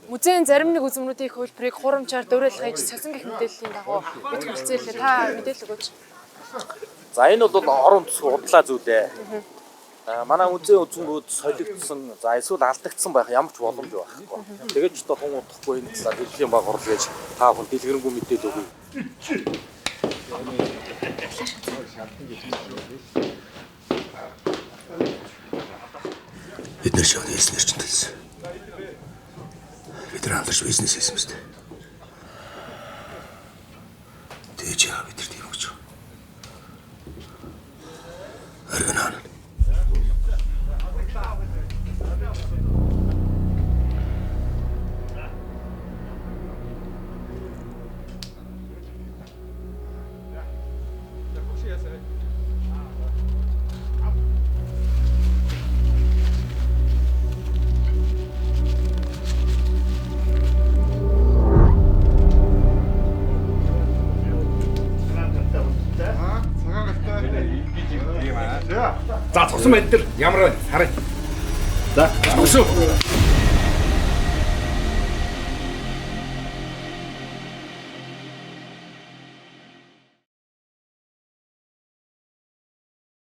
Музейн зарим нэг үзмрүүдийн хөлбөрийг хурамчаар дуурайлахыг сольсон гэх мэдээллийн дагуу бид хүрэлцээлээ. Та мэдээлэл өгөөч. За, энэ бол орон зүйн худлаа зүйл ээ. Манай музейн үзмрүүд солигдсон, за эсвэл алдагдсан байх ямар ч боломж байхгүй. Тэгээд ч одоо хүн удахгүй энэ талаар хэллийн баг орлоо гэж та бүхэн дэлгэрэнгүй мэдээлэл өгье. Бид нар шавны хэлснээр чинь төлсөн. Бид нар хамтарч бизнес хийсэн мэт. Тэгэж яа бид нар тийм өгч. Аргинаа. За, цусан байд дээр ямар байна? Харъя. За, өсөө.